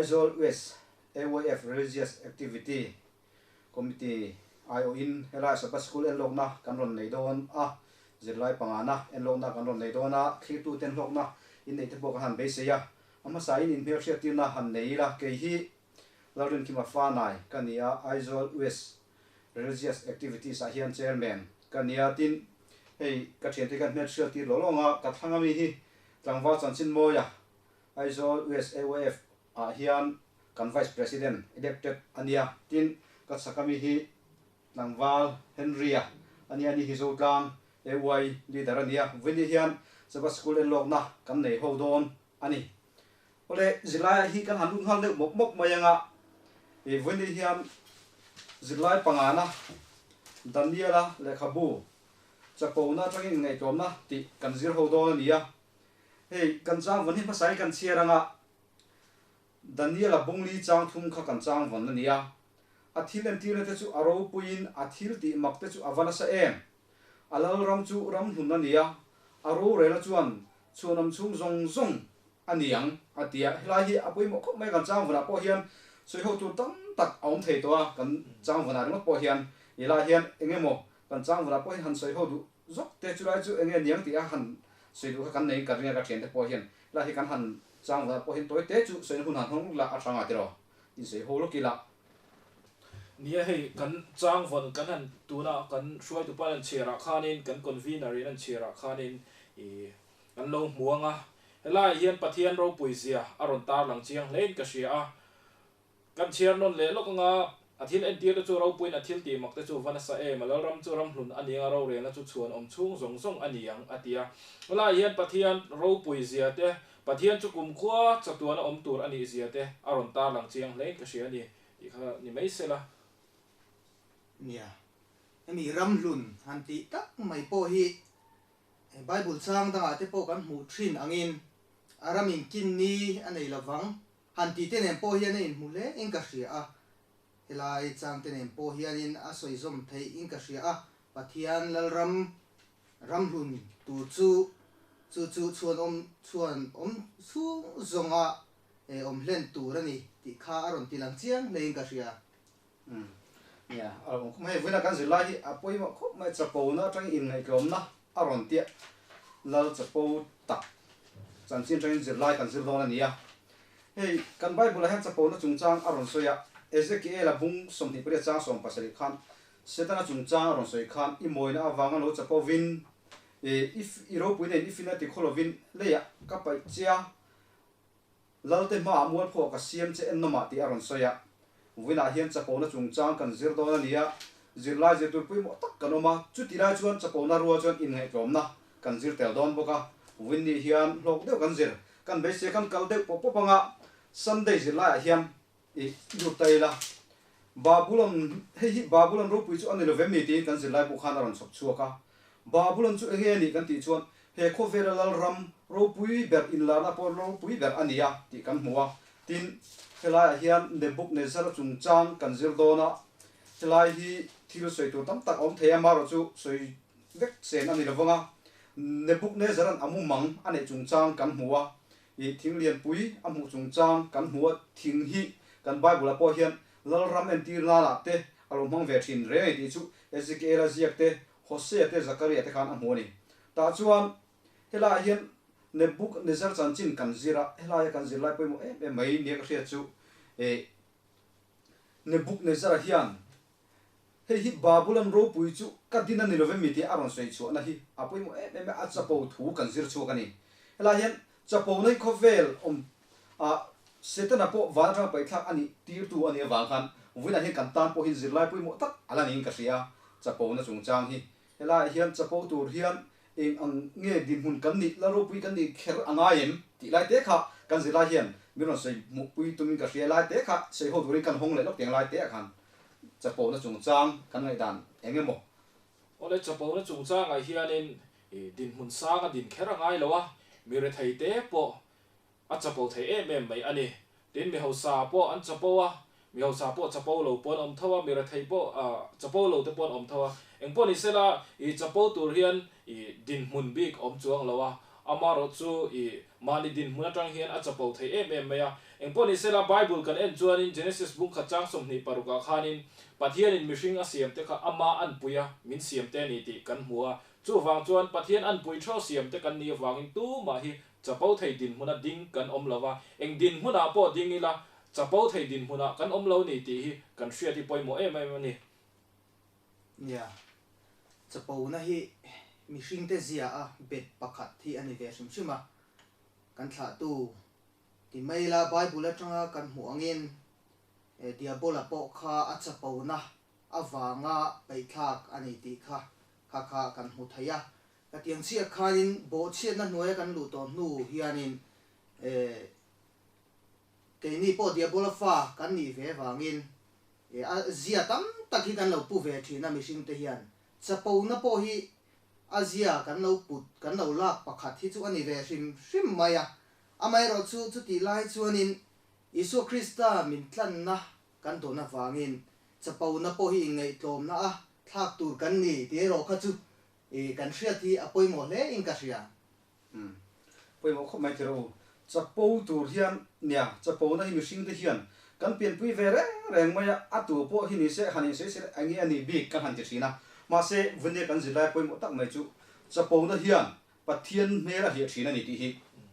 Aizawl West AYF Religious Activity Committee aiawhin helai Sabbath School enlawkna kan rawn nei dawn a, zirlai pangana enlawkna kan rawn nei dawn a, thlirtuten hlawkna inneih te pawh kan han beisei a, a hmasain inhmelhriattirna han nei ila, kei hi Lalrinkima Fanai ka ni a, Aizawl West Religious Activities ah hian Chairman ka ni a, tin hei ka thiante hi kan hmelhriattir lo lawng a, ka thlang ami hi tlangval chanchin mawia Aizawl West AYF ah hian kan Vice President elected a nia, tin ka chhak ami hi tlangval Henry-a a nia, ani hi Zotlang AY leader a nia, Vawini hian Sabbath School enlawkna kan nei ho dawn a ni. Awle, zirlai ah hi kan han lut nghal deuh mawp mawp mai anga, i Vawini hian zirlai pangana Daniel-a lehkhabu chapona atangin inngaihtlawmna tih kan zir ho dawn a nia. Hei, kan chang vawn hi hmasain kan chhiar anga, Daniel-a bungli chang thum kha kan chang vawn a nia. A thil entirna te chu a ropuiin a thil tih mak te chu a va nasa em? A lalram chu ram hlun a nia, a rorela chuan chhuanawm chhung zawng zawng a ni ang, a ti a. Helai hi a pawimawh khawp mai, kan chang vawnah pawh hian sawi ho tur tam tak a awm thei tawh a, kan chang vawnah ringawt pawh hian helai hian eng emaw kan chang vawnah pawh hian han sawi ho duh Zawk te chu lai chu enge niang tih a han sawi duh kha kan nei ka ring a ka thiante pawh hian lai hi kan han chang vah pawh hian tawi te chu sawina hun han hawng la a hrang a tiraw in sawi ho lawk ila. Nia hei kan chang vawn kan han tuna kan hruaitu pa'n an chhiarah khanin kan convener in an chhiarah khanin ih kan lo hmu ang a helaiah hian Pathian ropui zia a rawn tarlang chiang hlein ka hria a. Kan chhiar nawn leh lawk anga, a thil entir te chu ropuiin a thil tih mak te chu va nasa em, a lalram chu ramhlun a ni anga rorelna chu chhuan awm chhung zawng zawng a ni ang, a ti a. Helaiah hian Pathian ropui zia te, Pathian chu kumkhua chatuana awm tur a nih zia te a rawn tarlang chiang hlein ka hria a ni tih kha ni mai sela. Nia, hemi ramhlun han tih tak mai pawh hi Bible chang dangah te pawh kan hmuh thin angin a ramin kinni a nei lovang. Han tih te nen pawh hian a inhmu hle in ka hria a, helai chang te nen pawh hianin a sawi zawm theih in ka hria a, Pathian Lalram ramhlun tur chu chu chu chhuan awm chhuan awm chhung zawnga awm hlen tur a ni tih kha a rawn ti lang chiang hle in ka hria. Umm nia, a lo awm khawp mai. Hei vawiina kan zirlai hi a pawimawh khawp mai, chapona atangin inngaihtlawmna a rawn tia Lal chapo tak chanchin atangin zirlai kan zir dawn a ni a. Hei kan Bible ah hian chapona chungchang a rawn sawi a, Ezekiel-a bung 28 chang 70 khan Setana chungchang a rawn sawi khan i mawina avanga lo chapovin i ropui nen i fina ti khaw lovin leiah ka paih che a, Lalte hmaah mualphuah ka siam che ennawmah tih a rawn sawi a. Vawiinah hian chapona chungchang kan zir dawn a ni a, zirlai zirtur pawimawh tak kan awm a, chuti lai chuan chapona rual chuan inngaihtlawmna kan zir tel dawn bawk a. Vawiin ni hian hlawk deuh kan zir, kan beisei kan kal deuh pawp pawp anga Sunday zirlaiah hian i lut ta ila. Babulon, hei hi Babulon ropui chu a ni lovem ni tiin kan zirlai bu khan a rawn chhawp chhuak a. Babulon chu enge a nih kan tih chuan he khawvela lalram ropui ber inlarna pawh ropui ber a ni a tih kan hmu a. Tin, helaiah hian Nebuchadnezzar chungchang kan zir dawn a, helai hi thil sawi tur tam tak a awm thei a, amaherawh chu sawi vek sen a ni lovang a. Nebuchadnezzar-a'n a mumang a neih chungchang kan hmu a, I thing lianpui a hmuh chungchang kan hmu a, thing hi kan Bible-ah pawh hian Lalram entir nanah te a lo hmang ve thin reng a ni tih chu Ezekiel-a ziak te, Hosea te, Zakaria te khan a hmu a ni. Tah chuan helaiah hian Nebuchadnezzar chanchin kan zir a, helaia kan zirlai pawimawh em em mai nia ka hriat chu eh Nebuchadnezzar-a hian hei hi Babulon ropui chu ka din a ni lovem mi tih a rawn sawi chhuahna hi a pawimawh em em a, a chapo thu kan zir chhuak a ni. Helaiah hian chapo na hi khawvel awm ah Setana pawh van atanga paihthlak a nih tirtu a nih avang khan vawiinah hian kan tan pawh hi zirlai pawimawh tak a la niin ka hria a, chapo na chungchang hi. Helaiah hian chapo tur hian eng ang nge dinhmun kan nih, la ropui kan nih kher a ngai em tih lai te kha kan zirlai hian min rawn sawi hmuhpui tumin ka hria lai te kha sawi ho turin kan hawng leh lawk tiang lai te ah khan chapo na chungchang kan ngaihdan eng emaw. Awle chapo na chungchangah hianin dinhmun sang a din kher a ngai lo a, mi rethei te pawh a chapo thei em em mai a ni. Tin, mi hausa pawh an chapo a, mi hausa pawh chapo lo pawh an awm tho a, mi rethei pawh chapo lo te pawh an awm tho a. Engpawh ni sela, i chapo tur hian i dinhmun bik awm chuang lo a. Amaherawhchu i mahni dinhmun atang hian a chapo thei em em mai a. Engpawh ni sela Bible kan en chuanin Genesis bung khat chang 26 ah khanin Pathianin mihring a siam te kha ama anpui a min siam te a ni tih kan hmu a. Chuvang chuan Pathian anpui theuh siam te kan nih avangin tumah hi chapo thei dinhmuna ding kan awm lo va, eng dinhmunah pawh ding ila chapo thei dinhmunah kan awm lo ni tih hi kan hriat hi pawimawh em em a ni. Nia, chapona hi mihringte zia a bet pakhat hi a ni ve hrim hrim a, kan thlahtu ti mai ila Bible atanga kan hmuh angin Diabola pawh kha a chapona avanga peihthlak a ni tih kha kha kha kan hmu thei a, ka tiang chiah khanin bawhchhiatna hnuaia kan luh tawh hnu hianin keini pawh Diabola fa kan nih ve vangin a zia tam tak hi kan lo pu ve thin a mihringte hian chapona pawh hi a zia kan lo put kan lo lak pakhat hi chu a ni ve hrim hrim mai a, amaherawhchu chutih lai chuanin Isua Krista min tlanna kan dawn avangin chapona pawh hi inngaihtlawmna a thlak tur kan ni tih erawh kha chu kan hriat hi a pawimawh hle in ka hria. Umm. Pawimawh khawp mai tiraw u. Chapo tur hian nia, chapona hi mihring te hian kan pianpui ve reng reng mai a, a tu pawh hi ni se han insawi se eng nge a nih bik kan han ti thin a. Mahse, Vunia kan zirlai pawimawh tak mai chu chapona hian Pathian hmel a hliah thin a ni tih hi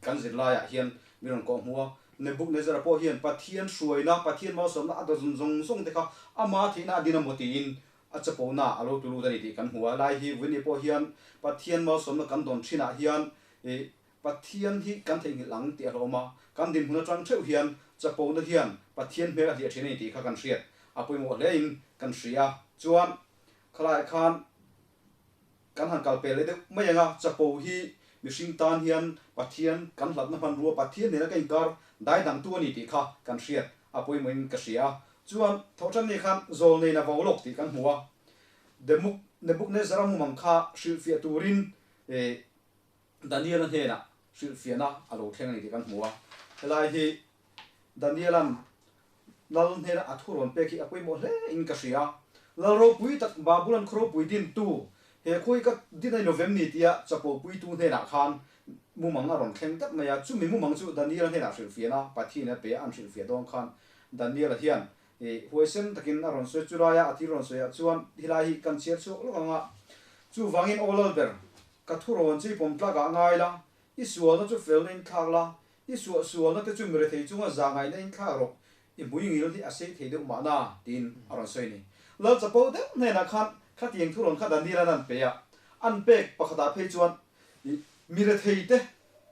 kan zirlaiah hian min rawn kawh hmu a. Nebuchadnezzar pawh hian Pathian hruaina, Pathian malsawmna a dawt zawng zawng te kha ama theihna a din a maw tiin a chapona a lo tulu ta ni tih kan hmu a. Lai hi Vawini pawh hian Pathian malsawmna kan dawn thinah hian ih Pathian hi kan theihnghilh ang tih a hlawm a. Kan dinhmun atang theuh hian chapona hian Pathian hmel a hliah thin a ni tih kha kan hriat a pawimawh hlein kan hria. Chuan khalaiah khan Kan han kal pel leh deuh mai ang a, chapo hi mihring tan hian Pathian kan hlatna hmanrua Pathian nena ka inkar dai dangtu a ni tih kha kan hriat a pawimawhin ka hria a. Chuan thawhṭan ni khan zawl neina vo lawk tih kan hmu a, Demuk Nebuchadnezzar-a mumang kha hrilhfiah turin Daniel-a hnenah hrilhfiahna a lo thleng a ni tih kan hmu a. Helai hi Daniel-a'n Lal hnena a thu rawn pek hi a pawimawh hle in ka hria. Lal ropui tak Babulon khaw ropui dintu, he khua hi ka din a inovem ni tia chapo puitu hnenah khan mumang a rawn thleng tlat mai a. Chumi mumang chu Daniel-a hnenah hrilhfiahna Pathian a pe a, an hrilhfiah dawn khan Daniel-a hian huaisen takin a rawn sawi. Chulaia a thil rawn sawiah chuan helai hi kan chhiar chhuak lawk ang a, chuvangin aw Lalber, ka thu rawn chu i pawm tlakah a ngai la, i sualna chu felna in thlak la, I suahsualna te chu mirethei chunga za ngaihna in thlak rawh, i hmui ngil hi a sei thei deuh mahna, tiin a rawn sawi a ni. Lal chapo deuh hnenah khan khatiang thu rawn kha Daniel-a'n an pe a, an pek pakhatah phei chuan i mirethei te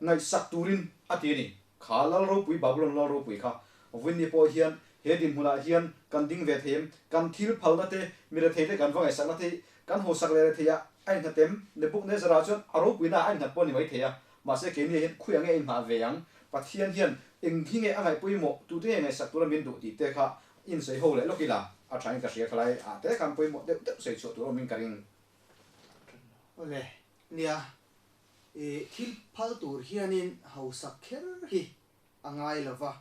ngaihsak turin a ti a ni. Kha Lal ropui, Babulon Lal ropui kha Vawinni pawh hian he dinhmunah hian kan ding ve thei em? Kan thil phalna te, mirethei te kan va ngaihsakna te hi kan hausak leh rethei ah a innghat em? Nebuchadnezzar-ah chuan a ropuina ah a innghat pawh a ni mai thei a, Mahse keini hian khuih ange in nghah ve ang, Pathian hian eng hi nge a ngaih pawimawh, tute nge ngaihsak tura min duh tih te kha in sawi ho leh lawk ila a thain ka hria khalai ah te khan pawimawh deuh deuh sawi chhuah tur awmin ka ring. Awle, nia, i thil phal tur hianin hausak kher hi a ngai lo va,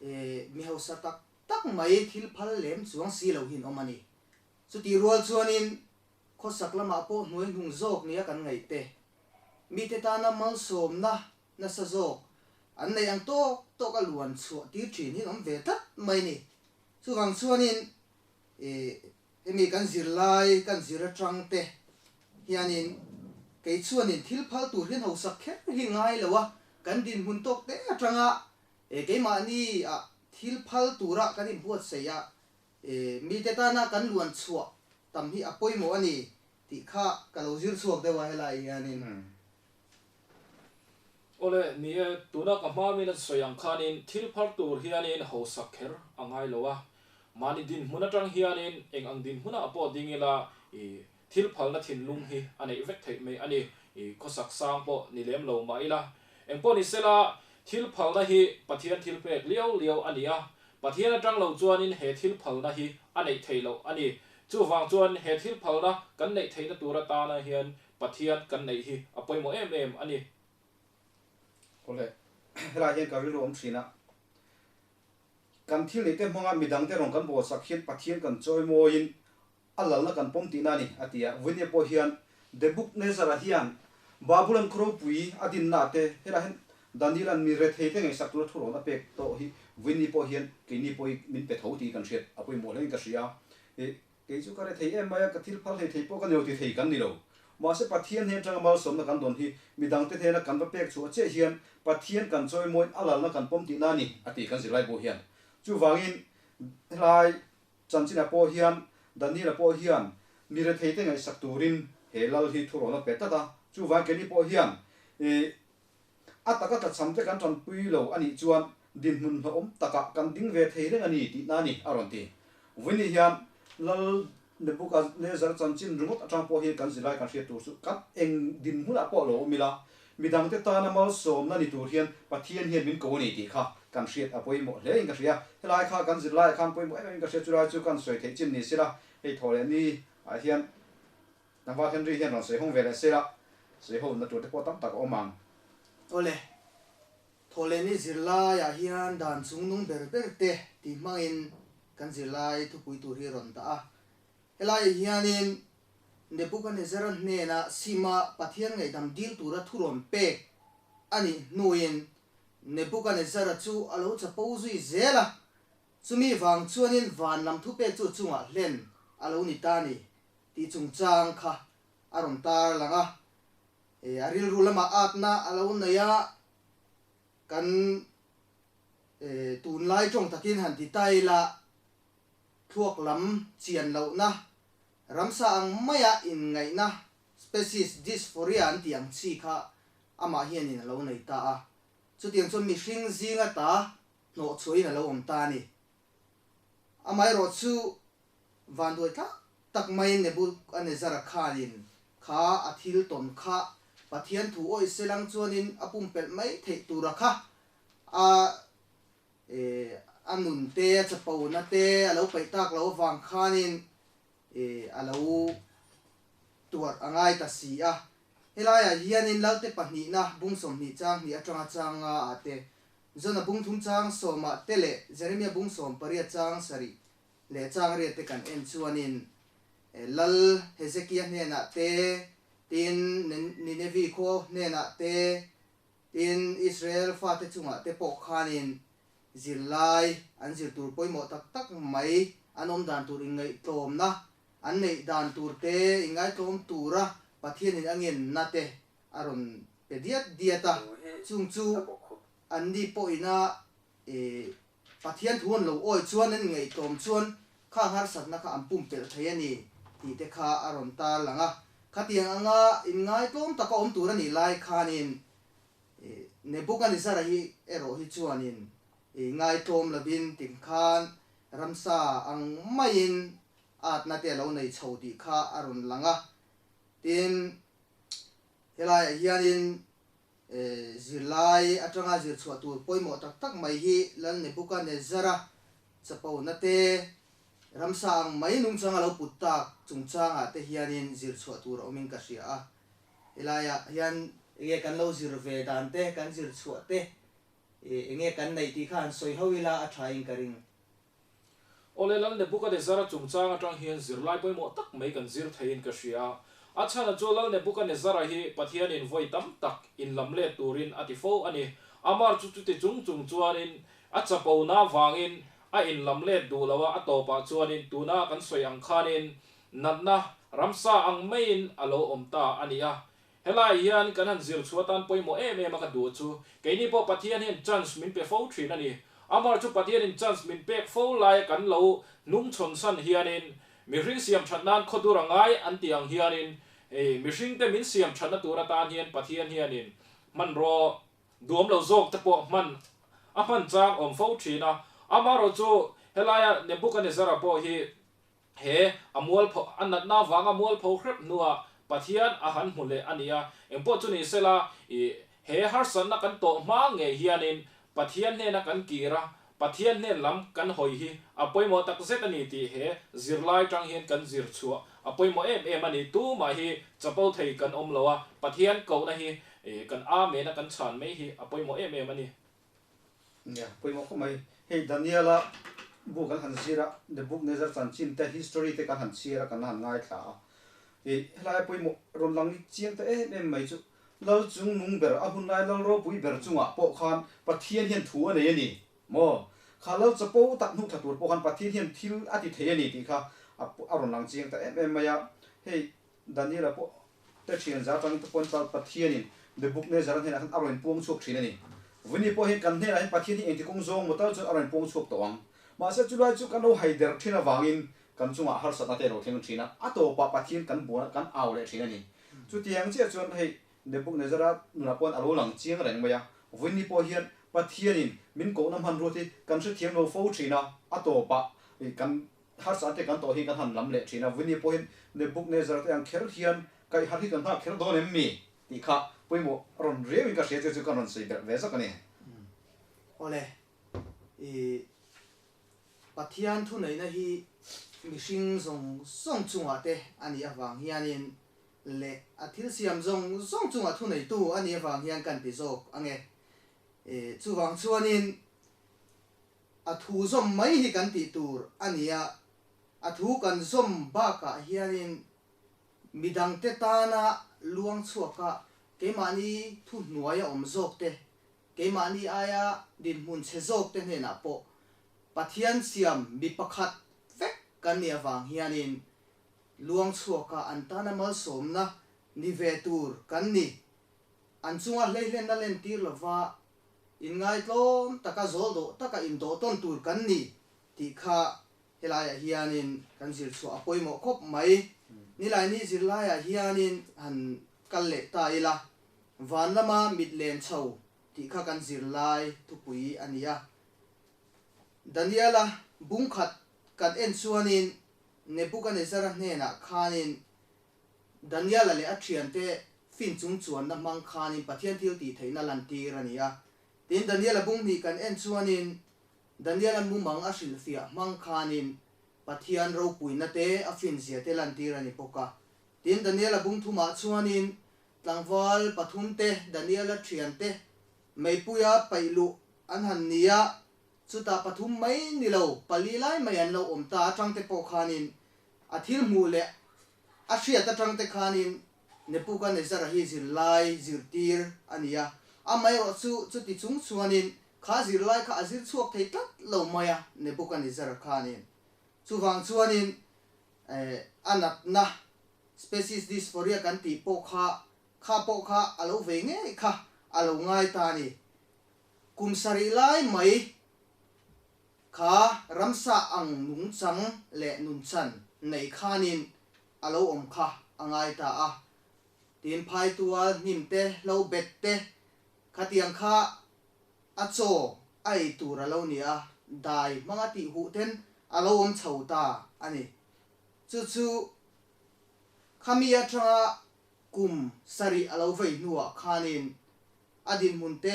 i mi hausa tak tak mai thil phal lem chuang si lo hin awm a ni. Chutih rual chuanin Khawsak lamah pawh hnuai hnung zawk nia kan ngaih te, mite tana malsawmna nasa zawk an neih ang tawk tawk a luan chhuah tir thin hi an awm ve tlat mai ni. Chuvang chuanin ih hemi kan zirlai kan zir atang te hianin kei chuanin thil phal tur hian hausak kher hi ngai lo a, kan dinhmun tawk te atanga keimahni ah thil phal tura kan inbuatsaih a Mite tana kan luan chhuah tam hi a pawimawh a ni tih kha ka lo zir chhuak deuh a helai hianin. Awle, ni e, tuna ka hma min a sawi ang khanin thil phar tur hianin hausak kher a ngai lo a, mahni dinhmun atang hianin eng ang dinhmunah pawh ding ila i thil phalna thinlung hi a neih vek theih mai a ni, i khawsak sang pawh ni lem lo mah ila. Engpawh ni sela, thil phalna hi Pathian thil pek liau liau a ni a, Pathian atang lo chuanin he thil phalna hi a neih theih loh a ni. Chuvang chuan he thil phalna kan neih theihna tur atana hian Pathian kan neih hi a pawimawh em em a ni. Awle, helai hian ka rilru awm thin a, kan thil neihte hmanga midangte rawn kan bawlsak hian Pathian kan chawimawiin a lalna kan pawm tihna a ni, a ti a. Vawinia pawh hian Nebuchadnezzar-a hian Babulon khaw ropui a dinna ah te helaiah hian Daniela'n mi rethei te ngaihsak tura thurawn a pek tawh hi vawiinni pawh hian keini pawh hi min pe tho tih kan hriat a pawimawh hle in ka hria. Ih, kei chu ka rethei em mai a, ka thil phal hlei thei pawh ka ni lo ti thei kan ni lo. Mahse Pathian hnen atanga malsawmna kan dawn hi midangte hnena kan va pek chhuah chiah hian Pathian kan chawimawiin a lalna kan pawm tihna a ni a ti kan zirlai bu hian. Chuvangin helai Chanchinah pawh hian Daniela pawh hian mi retheite ngaihsak turin he lal hi thurawn a pe tlat a, chuvang keini pawh hian ih a taka tlachham te kan tanpui lo a nih chuan dinhmun hlauhawm takah kan ding ve thei reng a ni tihna a ni a rawn ti. Vawiini hian Lal Nebuchadnezzar chanchin ringawt atang pawh hian kan zirlai kan hriat tur chu kan eng dinhmunah pawh lo awm ila, Midangte tana malsawmna ni tur hian Pathian hian min ko a ni tih kha kan hriat a pawimawh hle in ka hria. Helai kha kan zirlaiah khan pawimawh em em in ka hria, chulai chu kan sawi theih chin ni sela, hei thaw leh ni ah hian Tlangval Henry hian rawn sawi hawng ve leh sela, sawi ho na tur te pawh tam tak a awm ang. Awle, thaw leh ni zirlaiah hian dan chungnung ber ber te tih hmangin kan zirlai thupui tur hi rawn dah a. Helaiah hianin Nebuchadnezzar-a hnena Sima Pathian ngaihdam dil tura thurawn pek a nih hnuin Nebuchadnezzar-a chu a lo chapo zui zel a, chumi vang chuanin van lam thupek chu chungah hlen a lo ni ta ni tih chungchang kha a rawn tar lang a. A rilru lamah atna a lo nei a, kan tunlai tawng takin han ti ta ila, Thluak lam chian lohna, ramsa ang maia inngaihna, species dysphoria an tih ang chi kha amah hianin a lo nei ta a. Chutiang chuan mihring zinga ta hnawh chhuahin a lo awm ta a ni. Amaherawh chu vanduai tlak tak maiin Nebuchadnezzar-a khanin kha a thil tawn kha Pathian thu awih selang chuanin a pumpelh mai theih tura kha a Eh, a nun te, a chapona te a lo paih tak loh avang khanin eh a lo tuarh a ngai ta si a. Helaiah hianin Lalte pahnihna bung 20 chang hnih atanga chang nga ah te, Jona bung thum chang sawmah te leh Jeremia bung 18 chang sarih leh chang riat te kan en chuanin eh Lal Hezekia hnenah te, tin Ninevi khaw hnenah te, Tin, Israel fate chungah te pawh khanin zirlai an zir tur pawimawh tak tak mai an awm dan tur inngaihtlawmna an neih dan tur te, inngaihtlawm tura Pathianin a ngenna te a rawn pe diat diat a. Chung chu anni pawhina Pathian thu an lo awi chuan an inngaihtlawm chuan kha harsatna kha an pumpelh thei a ni tih te kha a rawn tar lang a. Khatiang anga inngaitlawm taka awm tur a nih lai khanin Nebuchadnezzar-a hi erawh hi chuanin ngaitlawm lovin ting khan ramsa ang maiin atna te a lo nei chho tih kha a rawn lang a. Tin, helaiah hianin Zirlai atanga zir chhuah tur pawimawh tak tak mai hi Lal Nebuchadnezzar-a chapona te, ramsa ang mai nungchang a lo put tak chungchangah te hianin zir chhuah tur a awmin ka hria a. Helaiah hian enge kan lo zir ve dan te, kan zir chhuah te, enge kan neih tih kha han sawi ho ila a thain ka ring. Awle Lal Nebuchadnezzar-a chungchang atang hian zirlai pawimawh tak mai kan zir theiin ka hria. A chhana chu Lal Nebuchadnezzar-a hi Pathianin vawi tam tak inlamlet turin a ti fo a ni. Amar chu chuti chung chung chuanin a chapona vangin a inlamlet duh lo a, a tawpah chuanin tuna kan sawi ang khanin natna ramsa ang maiin a lo awm ta a ni a. Helai hian kan han zir chhuah atan pawimawh em em a ka duh chu, keini pawh Pathian hian chance min pe fo thin a ni. Amar chu Pathianin chance min pek fo laia kan lo hnungchhawn san hianin mihring siam that nan khaw dur a ngai an tih ang hianin hei mihringte min siam thatna tur atan hian Pathian hianin hmanraw duam lo zawk te pawh hman a hman chang awm fo thin a. Amarawh chu helaia Nebuchadnezzar-a pawh hi He a mualpho, a natna avanga mualpho hrep hnuah Pathian a han hmu leh a ni a. Engpawh chu ni sela, i he harsatna kan tawh hma ngei hianin Pathian hnena kan kir a, Pathian hnen lam kan hawi hi a pawimawh tak zet a ni tih he zirlai tang hian kan zir chhuah a pawimawh em em a ni. Tumah hi chapo thei kan awm lo a, Pathian kohna hi kan Amen a kan chhan mai hi a pawimawh em em a ni. Nia, pawimawh khawp mai. Hei Daniela bu kan han zir a, Nebuchadnezzar chanchin te, history te kan han chhiar a, kan han ngaithla a. Ih, helai pawimawh rawn lang chiang ta em em mai chu. Lal chungnung ber, a hunlai Lal ropui ber chungah pawh khan Pathian hian thu a nei a ni maw? Kha Lal chapo tak hnuh thla tur pawh khan Pathian hian thil a ti thei a ni tih kha a rawn lang chiang ta em em mai a. Hei Daniela pawh te thian za atang te pawn Pathianin Nebuchadnezzar-a hnenah khan a rawn puang chhuak thin a ni. Vawini pawh hian kan hnenah hian Pathian hi engti kawng zawng maw tal chuan a rawn puang chhuak tawh ang. Mahse chulai chu kan lo haider thin avangin kan chungah harsatna te a lo thleng thin a, a tawpah Pathian kan buan kan au leh thin a ni. Chutiang chiah chuan hei Nebuchadnezzar-a nunah pawhin a lo lang chiang reng mai a, vawiini pawh hian Pathianin min kohna hmanrua hi kan hrethiam lo fo thin a, a tawpah kan harsatna te kan tawh hi kan han lam leh thin a, vawiini pawhin Nebuchadnezzar-a te ang kher hian kaihharh hi kan nghak kher dawn em mi? tih kha pawimawh rawn riauin ka hria chu chu kan rawn sawi belh ve zawk a ni. Awle, i Pathian thuneihna hi mihring zawng zawng chungah te a nih avang hianin leh a thil siam zawng zawng chungah thuneitu a nih avang hian kan ti zawk ang e. Chuvang chuanin a thu zawm mai hi kan tih tur a ni a, a thu kan zawm bakah hianin midangte tana luang chhuaka keimahni thuhnuaia awm zawk te Keimahni aia dinhmun chhe zawkte hnenah pawh Pathian siam mi pakhat vek kan nih avang hianin luang chhuaka an tana malsawmna ni ve tur kan ni. An chunga hleihlenna lentir lova inngaitlawm taka zawl dawh taka indawhtawn tur kan ni tih kha helaiah hianin kan zir chhuah a pawimawh khawp mai. Nilaini zirlaiah hianin han kal leh ta ila. Van lama mit len chho tih kha kan zirlai thupui a ni a. Daniela bung khat kan en chuanin Nebukanezzara hnenah khanin Daniela leh a thiante fin chung chuanna hmang khanin Pathian thil tih theihna lantir a ni a. Tin, Daniela bung hnih kan en chuanin Daniela mumang a hrilhfiah hmang khanin Pathian ropuina te a finzia te lantir a ni bawk a. Tin, Daniela bung thumah chuanin Tlangval pathumte Daniela thiante meipuia paih luh an han ni a, chutah pathum mai ni lo, pali lai mai an lo awm ta atangte pawh khanin a thil hmuh leh a hriat atangte khanin Nebuchadnezzar-a hi zirlai zirtir a ni a, amaherawh chu chuti chung chuanin kha zirlai kha a zir chhuak thei tlat lo mai a Nebuchadnezzar-a khanin. Chuvang chuanin a natna Species dysphoria kan tih pawh kha, kha pawh kha a lo vei ngei kha a lo ngai ta a ni. Kum sarih lai mai kha ramsa ang nungchang leh nunchan nei khanin a lo awm kha a ngai ta a. Tin, phaitual hnim te, hlo bet te, khatiang kha a chaw a ei tur a lo ni a, dai hmanga tih huh ten a lo awm chho ta a ni. Chu chu khami atanga kum sarih a lo vei hnuah khanin a dinhmun te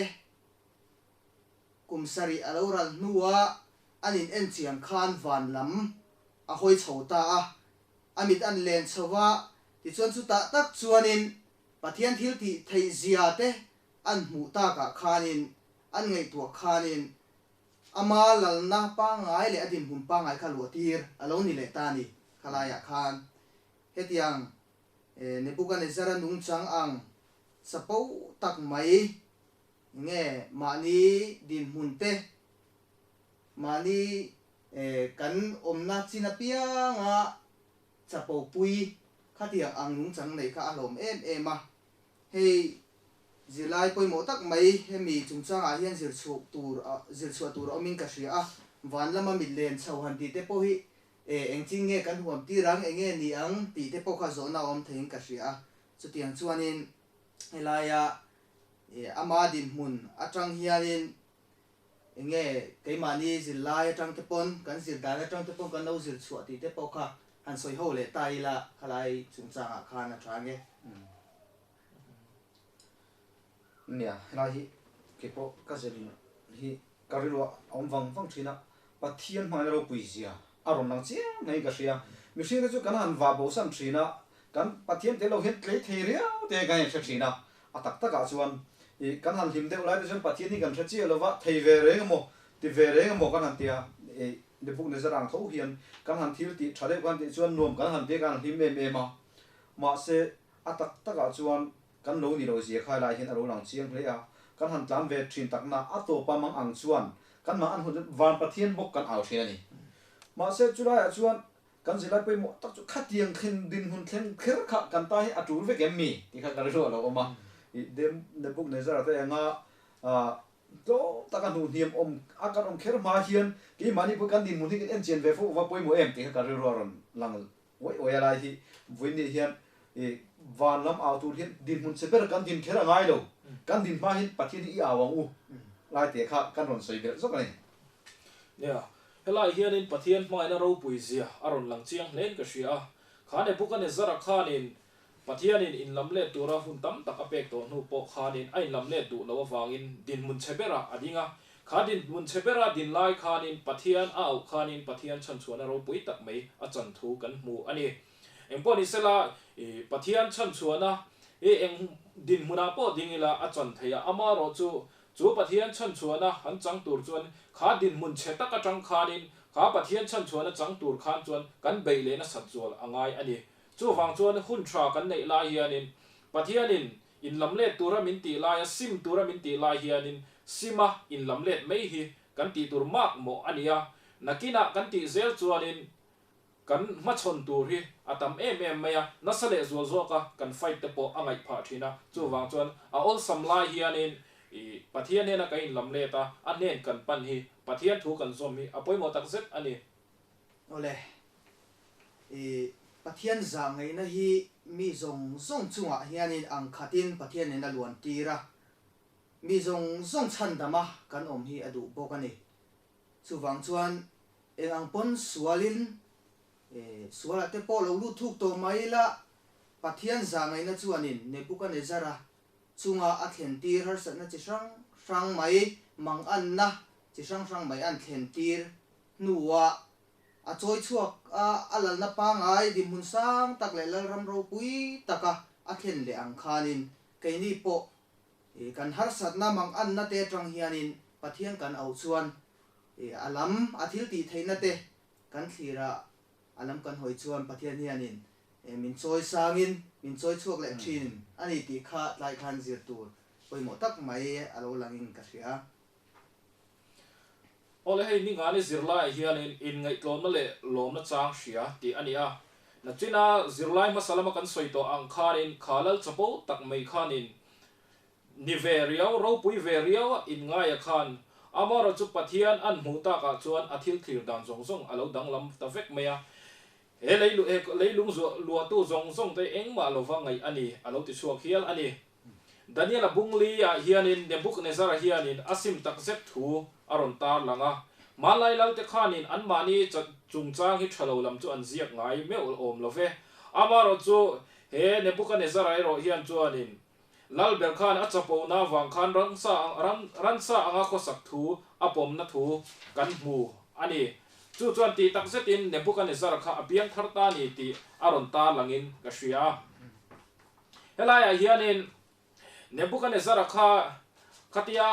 kum sarih a lo ral hnua an in en chian khan van lam a hawi chho ta a, a mit an len chho va, tichuan chutah tak chuanin Pathian thil tih theih zia te an hmuh takah khanin an ngaihtuah khanin Ama lalna pangngai leh a dinhmun pangngai kha luahtir a lo ni leh ta a ni. Khalaiah khan hetiang Nebuchadnezzar-a nungchang ang chapo tak mai nge mahni dinhmun te, mahni kan awmna chin apianga chapo pui khatiang ang nungchang neih kha a hlawm em em a. Hei zirlai pawimawh tak mai hemi chungchangah hian zir chhuah tur zir chhuah tur a awmin ka hria a, van lama mit len chho han tih te pawh hi e engchin nge kan huam tir ang, enge ni ang tih te pawh kha zawhna a awm theiin ka hria a. Chutiang chuanin helaia e ama dinhmun atang hianin enge keimahni zirlai atang te pawn kan zir dan atang te pawn kan lo zir chhuah tih te pawh kha han sawi ho leh ta ila khalai chungchangah khan a tha nge. Nia, helai hi keipawh ka zir hi ka rilru a awm vang vang thin a, Pathian hmangaihna ropui zia a rawn lang chiang ngeiin ka hria. Mihring te chu kan han vah bosan thin a, kan Pathian tel lo hian tlei thei riau te kan inhre thin a, a tak takah chuan ih kan han hlim deuh lai te chuan Pathian hi kan hre chiah lo va, thei ve reng emaw, ti ve reng emaw kan han ti a, ih Nebuchadnezzar ang tho hian kan han thil tih tha deuh kan tih chuan nuam kan han ti a, kan han hlim em em a, mahse a tak takah chuan. kan lo ni lo zia khai lai hian a lo lang chiang hle a. Kan han tlan ve thin tak na a tawpa mang ang chuan kan mang an hun chuan van Pathian bawk kan au thin a ni. Mahse chulaiah chuan kan zirlai pawimawh tak chu khatiang thlen dinhmun thleng kher kha kan ta hi a tul vek em mi tih kha ka rilru a lo awm a. I Nebuchadnezzar-a te enga Tlawm taka hnuh hniam awm a kan awm kher hma hian keimahni pawh kan dinhmun hi kan en chian ve fo va pawimawh em tih kha ka rilru a rawn lang uaih uaih a lai hi vawiin hian i van lam au tur hian dinhmun che ber kan din kher a ngai lo, kan din hma hian Pathian hi i au ang u lai teh kha kan rawn sawi belh zawk a ni. Nia, helai hianin Pathian hmangaihna ropui zia a rawn lang chiang hlein ka hria a, kha Nebuchadnezzar-a khanin Pathianin inlamlet tura hun tam tak a pek tawh hnu pawh khanin a inlamlet duh loh avangin dinhmun chhe berah a ding a. Kha dinhmun chhe bera din lai khanin Pathian a auh khanin Pathian chhanchhuahna ropui tak mai a chan thu kan hmu a ni. Engpawh ni sela, i Pathian chhanchhuahna i eng dinhmunah pawh ding ila a chan thei a, amaherawh chu chu Pathian chhanchhuahna han chang tur chuan kha dinhmun chhe tak atang khanin kha Pathian chhanchhuahna chang tur khan chuan kan beih leh nasat zual a ngai a ni. Chuvang chuan hun tha kan neih lai hianin Pathianin inlamlet tura min tih laia sim tura min tih lai hianin sima inlamlet mai hi kan tih tur mak mawh a ni a, nakinah kan tih zel chuanin kan hmachhawn tur hi a tam em em mai a, nasa leh zual zawka kan fight te pawh a ngaih phah thin a, chuvang chuan a awlsam lai hianin i Pathian hnena kan inlamlet a, a hnen kan pan hi Pathian thu kan zawm hi a pawimawh takzet a ni. Awle, i Pathian zah ngaihna hi mi zawng zawng chungah hianin ang khatin Pathianin a luan tir a, mi zawng zawng chhandama kan awm hi a duh bawk a ni. Chuvang chuan eng ang pawn sualin sualah te pawh lo lut thuk tawh mai ila, Pathian zah ngaihna chuanin Nebuchadnezzar-a chunga a thlen tir harsatna chi hrang hrang mai manganna chi hrang hrang mai an thlen tir hnuah a chawi chhuak a, a lalna pangai dinhmun sang tak leh lalram ropui taka a thlen leh ang khanin keini pawh kan harsatna manganna te atang hianin Pathian kan auh chuan a lam a thil tih theihna te kan thlir a, a lam kan hawi chuan Pathian hianin min chawi sangin min chawi chhuak leh thin a ni tih kha tlai khan zir tur pawimawh tak mai a lo langin ka hria. Awle hei ningani zirlaiah hianin inngaihtlawmna leh lawmna chang hria tih a ni a. Nachina zirlai hmasa lama kan sawi tawh ang khanin kha lal chapo tak mai khanin ni ve riau, ropui ve riau a inngaia khan amaherawh chu Pathian an hmuh takah chuan a thil thlir dan zawng zawng a lo danglam ta vek mai a. He leilung luahtu zawng zawng te engmah lova ngaih a ni a lo ti chhuak hial a ni. Daniel-a bungli-ah hianin Nebuchadnezzar-a hianin a sim tak zet thu a rawn tar lang a. Hmanlai lalte khanin anmahni chungchang hi tha lo lam chu an ziak ngai meuh awm lo ve. Amaherawh chu he Nebuchadnezzar-a erawh hian chuanin Lalber khan a chapona avang khan ransa anga khawsak thu a pawmna thu kan hmu a ni. Chu chuan tih tak zetin Nebuchadnezzar-a kha a piang thar ta ni tih a rawn tar langin ka hria a. Helaiah hianin Nebuchadnezzar-a kha khatia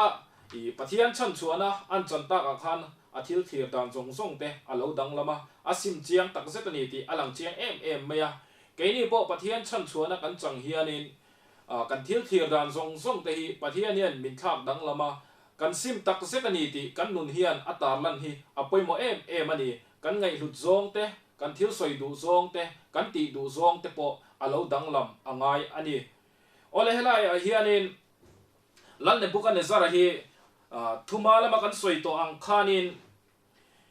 i Pathian chhanchhuahna an chan takah khan a thil thlir dan zawng zawng te a lo danglam a, a sim chiang tak zet a ni tih a lang chiang em em mai a. Keini pawh Pathian chhanchhuahna kan chang hianin kan thil thlir dan zawng zawng te hi Pathian hian min thlak danglam a, kan sim tak zet a ni tih kan nun hian a tarlan hi a pawimawh em em a ni. Kan ngaihhlut zawng te, kan thil sawi duh zawng te, kan tih duh zawng te pawh a lo danglam a ngai a ni. Awle helaiah hianin Lal Nebuchadnezzar-a hi thuma lama kan sawi tawh ang khanin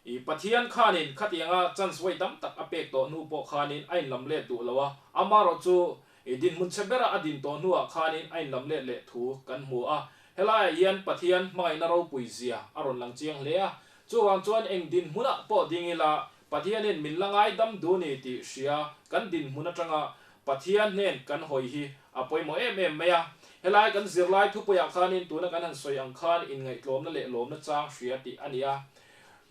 i Pathian khanin khatianga chance vawi tam tak a pek tawh hnu pawh khanin a inlam let duh lo a, amaherawh chu i dinhmun chhe bera a din tawh hnuah khanin a inlam let leh thu kan hmu a. Helaiah hian Pathian hmangaihna ropui zia a rawn lang chiang hle a, chuvang chuan eng dinhmunah pawh ding ila Pathianin min la ngaidam duh ni tih hria kan dinhmun atanga Pathian hnen kan hawi hi a pawimawh em em mai a. Helai kan zirlai thupuiah khanin tuna kan han sawi ang khan inngaihtlawmna leh lawmna chang hria tih a ni a.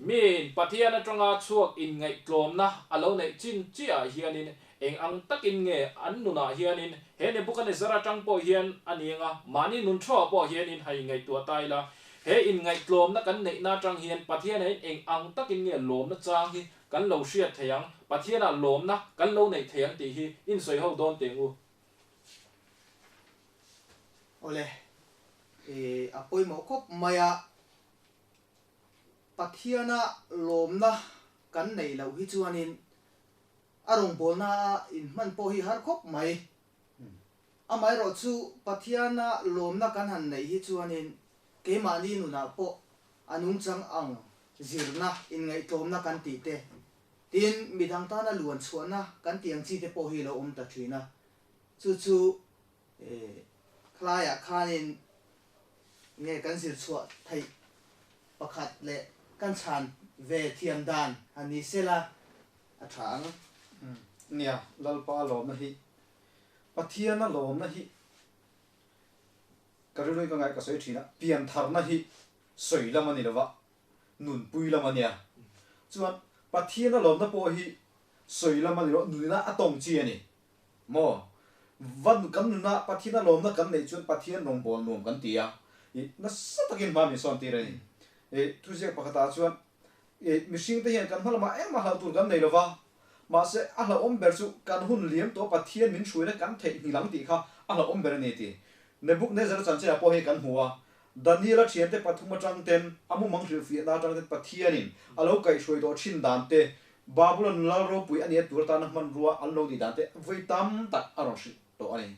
Miin Pathian atanga chhuak inngaihtlawmna a lo neih chin chiahah hianin eng ang takin nge an nunah hianin he Nebuchadnezzar atang pawh hian a ni anga mahni nun thawhah pawh hianin ha inngaihtuah ta ila. He inngaihtlawmna kan neihna atang hian Pathianah hian eng ang takin nge lawmna chang hi kan lo hriat thei ang, Pathianah lawmna kan lo neih thei ang tih hi insawi ho dawn teh ngu. Awle, i a pawimawh khawp mai a, Pathiana lawmna kan neih loh hi chuanin a rawngbawlna a inhman pawh hi har khawp mai. Amaherawhchu Pathiana lawmna kan han neih hi chuanin keimahni nunah pawh a nungchang ang zirna, inngaihtlawmna kan tih te, tin midang tana luan chhuahna kan tih ang chi te pawh hi lo awm ta thin a. Chu chu khalaiah khanin nge kan zir chhuah theih pakhat leh kan chhan ve thiam dan han ni sela a tha ang. Nia, Lalpa a lawmna hi, Pathian a lawmna hi ka rilruin ka ngaih ka sawi thin a, piantharna hi sawi lam a ni lova, nunpui lam a nia. Chuan Pathian a lawmna pawh hi sawi lam a ni lo, nunina a tawng chi a ni. Maw? Van kan nuna Pathian a lawmna kan neih chuan Pathian rawngbâwl nuam kan ti a, i nasa takin hma min sawn tir a ni. I thuziak pakhatah chuan i mihringte hian kan hma lamah engmah hlauh tur kan nei lo va, mahse a hlauhawm ber chu kan hun liam tawh Pathian min hruaina kan theihnghilh ang tih kha a hlauhawm ber a ni ti. Nebukadnezara chanchinah pawh hei kan hmu a, Daniela thiante pathum atang ten a mumang hrilhfiahna atang ten Pathianin a lo kaihhruai tawh thin dan te, Babulon lal ropui a nia tur atana hmanrua an lo nih dan te vawi tam tak a rawn hrilh tawh a ni.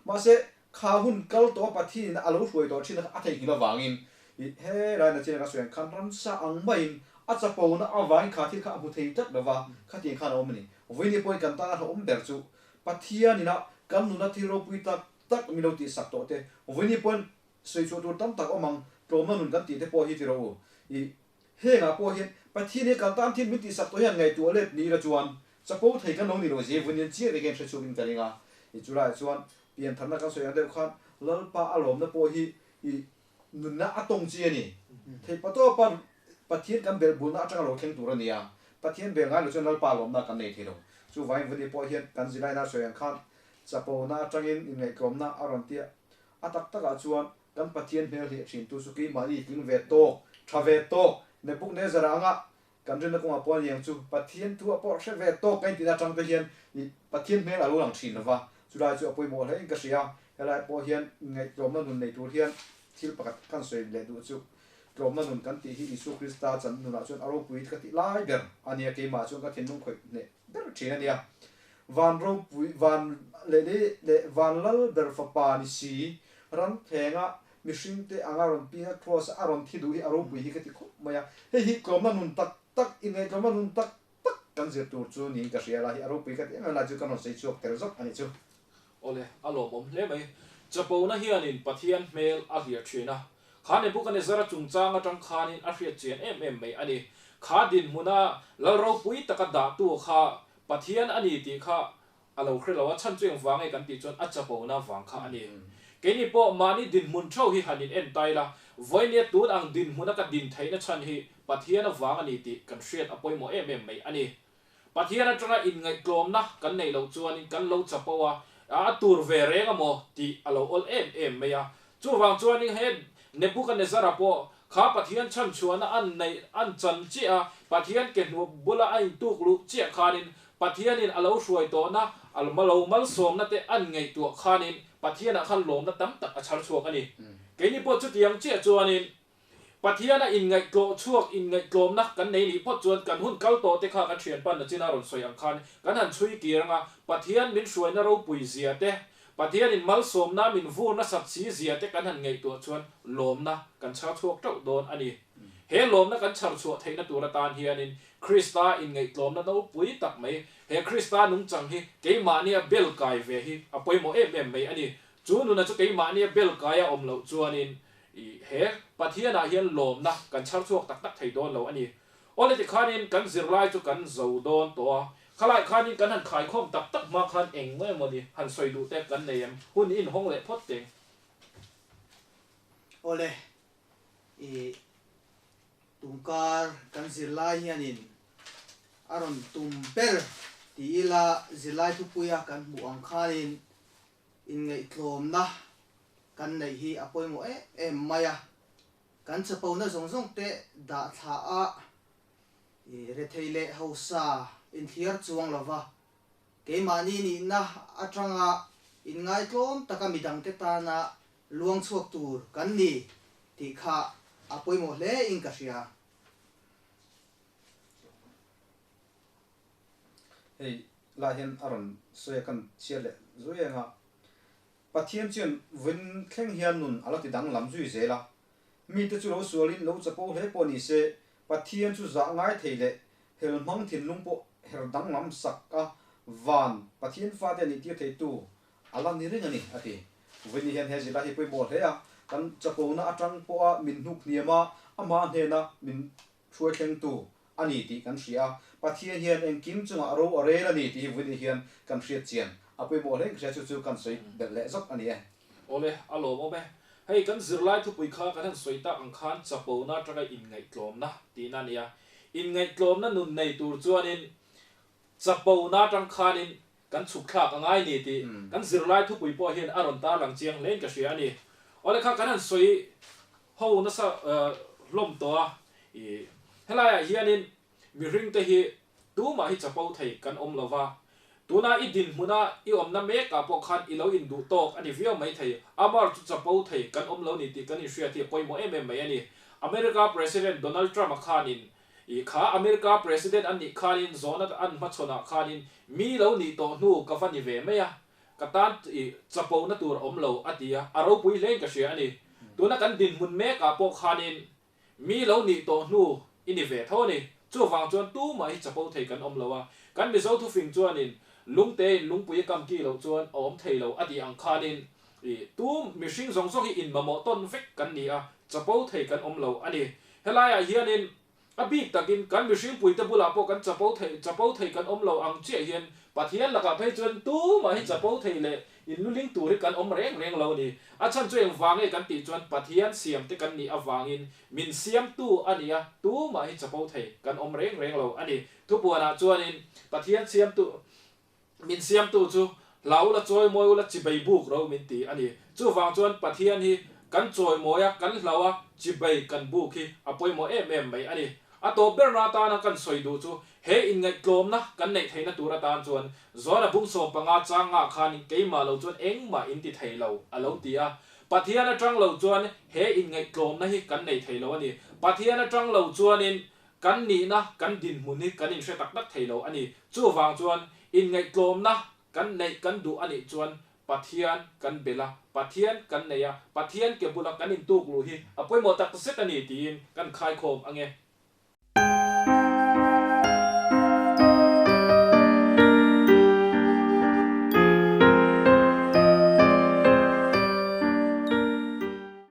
Mahse, kha hun kal tawh a Pathianin a lo hruai tawh thin a kha a theihnghilh avangin i helai nachin a ka sawi ang khan ramsa ang maiin a chapona avangin kha thil kha a hmu thei tlat lova khatiang khan a awm a ni. Vawiin pawhin kan tana hlauhawm ber chu Pathianin a kan nuna thil ropui tak tak min lo tihsak tawh te, vawiin pawhin Sawi chhuah tur tam tak awm ang, tlawmna nun kan tih te pawh hi ti rawh u. I hengah pawh hian Pathian hi kan tan thil min tihsak tawh hian ngaihtuah let ni ila chuan chapo thei kan lo ni lo zia vun in chiah vek hian hre chhuak in ka ring a. I chulaiah chuan piantharna kan sawi ang deuh khan Lalpa a lawmna pawh hi i nunna a tawng chi a ni. Theihpatawpa Pathian kan belh bulna atanga lo thleng tur a ni a, Pathian bel ngai lo chuan Lalpa lawmna kan nei thei lo. Chuvangin vun i pawh hian kan zilaina sawi ang khan chapona atangin inngaihtlawmna a rawn tia A tak takah chuan kan Pathian hmel hliah thintu chu keimahni tling ve tawk, tha ve tawk, Nebuchadnezzar anga kan rinna kawngah pawh a ni ang chu, Pathian thu a pawh hre ve tawk ka intina atang te hian i Pathian hmel a lo lang thin lova, chulai chu a pawimawh hle in ka hria. Helai pawh hian ngaihtlawmna nun nei tur hian thil pakhat kan sawi leh duh chu, tlawmna nun kan tih hi Isua Krista chan nunah chuan a ropui ka tih lai ber a nia, keimah chuan ka thinlung khawih hneh ber thin a nia. Van ropui, van leh leh leh van lal ber fapa ni si, ram thlenga mihringte anga rawn pinga cross a rawn thi duh hi a ropui hi ka ti khawp mai a. Hei hi tlawmna nun tak tak, inngaihtlawmna nun tak tak kan zir tur chu niin ka hria la hi a ropui ka ti em em lai chu kan rawn sawi chhuak tel zawk a nih chu. Awle, a lawmawm hle mai. Chapona hianin Pathian hmel a hliah thin a, kha Nebuchadnezzar-a chungchang atang khanin a hriat chian em em mai a ni. Kha dinhmuna lal ropui taka dahtu kha Pathian a ni tih kha a lo hre lo a, chhan chu engvang nge kan tih chuan a chapona vang kha a ni. Keini pawh mahni dinhmun theuh hi han in en ta ila, vawinia tun ang dinhmuna ka din theihna chhan hi Pathian avang a ni tih kan hriat a pawimawh em em mai a ni. Pathian atanga inngaihtlawmna kan neih loh chuanin kan lo chapo a, a tur ve reng a maw tih a lo awl em em mai a. Chuvang chuanin he Nebuchadnezzar-a pawh kha Pathian chhanchhuahna an neih an chan chiah a, Pathian ke hnuah bula a intuk luh chiah khanin Pathianin a lo hruai tawhna, a lo malsawmna te an ngaihtuah khanin Pathianah khan lawmna tam tak a chhar chhuak a ni. Keini pawh chutiang chiah chuanin Pathiana inngaihtlawh chhuak inngaihtlawmna kan nei nih phawt chuan kan hun kal tawh te kha kan thianpa Nachina rawn sawi ang khan kan han chhui kir anga Pathian min hruaina ropui zia te, Pathianin malsawmna min vur nasat si zia te kan han ngaihtuah chuan lawmna kan chhar chhuak teuh dawn a ni. He lawmna kan chhar chhuah theihna tur atan hianin Krista inngaihtlawmna nopui tak mai, he Krista nungchang hi keimahnia bel kai ve hi a pawimawh em em mai a ni. Chu nuna chu keimahnia bel kai a awm loh chuanin I he Pathianah hian lawmna kan chhar chhuak tak tak thei dawn lo a ni. Awle tikhanin kan zirlai chu kan zo dawn tawh a, khalai khanin kan han khaikhawm tak tak hma khan eng emaw ni han sawi duh te kan nei em? Hun i inhawng leh phawt teng. Awle, i tumkar kan zirlai hianin a rawn tum ber ti ila zirlai thupuia kan hmuh ang khanin Inngaihtlawmna kan neih hi a pawimawh em em mai a, kan chapona zawng zawng te dah thla a, rethei leh hausa inthliar chuang lova, keimahni nihna atanga inngaitlawm taka midangte tana luang chhuak tur kan ni tih kha a pawimawh hle in ka hria. Hei lai hian a rawn sawi a kan chhiar leh zui eng a, Pathian chuan vawiin thleng hian nun a la ti danglam zui zel a, mite chu lo sualin lo chapo hle pawh ni se, Pathian chu zah ngai thei leh hel hmang thinlung pawh her danglam sak a, van Pathian fate a nih tir theitu a la ni reng a ni, a ti. Vawiin hian he zirlai hi pawimawh hle a, kan chapona atang pawha min hnuk hniam a, amah hnena min hruai thlengtu a ni tih kan hria a, Pathian hian engkim chungah ro a rel a ni tih hi vawiin hian kan hriat chian a pawimawh hle ka hria, chu chu kan sawi belh leh zawk a ni e. Awle, a lawmawm e. Hei kan zirlai thupui kha kan han sawi tak ang khan chapona atanga inngaihtlawmna tihna a ni a. Inngaihtlawmna nun nei tur chuanin chapona atang khanin kan chhuk thlak a ngai ni tih kan zirlai thupui pawh hian a rawn tarlang chiang hlein ka hria a ni. Awle kha kan han sawi ho nasa hlawm tawh a, i helaiah hianin mihringte hi tumah hi chapo thei kan awm lo va, tuna i dinhmuna i awmna mekah pawh khan i lo induh tawk a ni viau mai thei, amar chu chapo thei kan awm lo ni tih kan inhriat hi a pawimawh em em mai a ni. America President Donald Trump-a khanin I kha America President an nih khanin zawhna an hmachhawnah khanin mi lo nih tawh hnu ka va ni ve mai a, ka tan i chapona tur a awm lo a ti a, a ropui hlein ka hria a ni. Tuna kan dinhmun mekah pawh khanin mi lo nih tawh hnu i ni ve tho a ni. Chuvang chuan tumah hi chapo thei kan awm lo a, kan Mizo thufing chuanin lungtein lungpui a kam ki loh chuan a awm thei lo a tih ang khanin i tum mihring zawng zawng hi inmamawh tawn vek kan ni a, chapo thei kan awm lo a ni. Helaiah hianin a bik takin kan mihringpuite bulah pawh kan chapo thei chapo thei kan awm lo ang chiah hian Pathian lakah phei chuan tumah hi chapo thei leh inluling tur hi kan awm reng reng lo a ni. A chhan chu engvang nge kan tih chuan Pathian siamte kan nih avangin min siamtu a ni a, tumah hi chapo thei kan awm reng reng lo a ni. Thupuanah chuanin Pathian siamtu min siamtu chu hlau ula chawimawi ula chibei buk ro min ti a ni. Chuvang chuan Pathian hi kan chawimawi a, kan hlau a, chibei kan buk hi a pawimawh em em mai a ni. A tawp berna atana kan sawi duh chu he inngaihtlawmna kan neih theihna tur atan chuan Zawna bung 15 chang ngah khanin keimah lo chuan engmah in ti thei lo a lo ti a. Pathian atang lo chuan he inngaihtlawmna hi kan nei thei lo a ni. Pathian atang lo chuanin Kan nihna, kan dinhmun hi kan inhre tak tak thei lo a ni. Chuvang chuan inngaihtlawmna kan neih kan duh a nih chuan Pathian kan bel a, Pathian kan nei a, Pathian ke bula kan intuk luh hi a pawimawh tak zet a ni tiin kan khaikhawm ang e.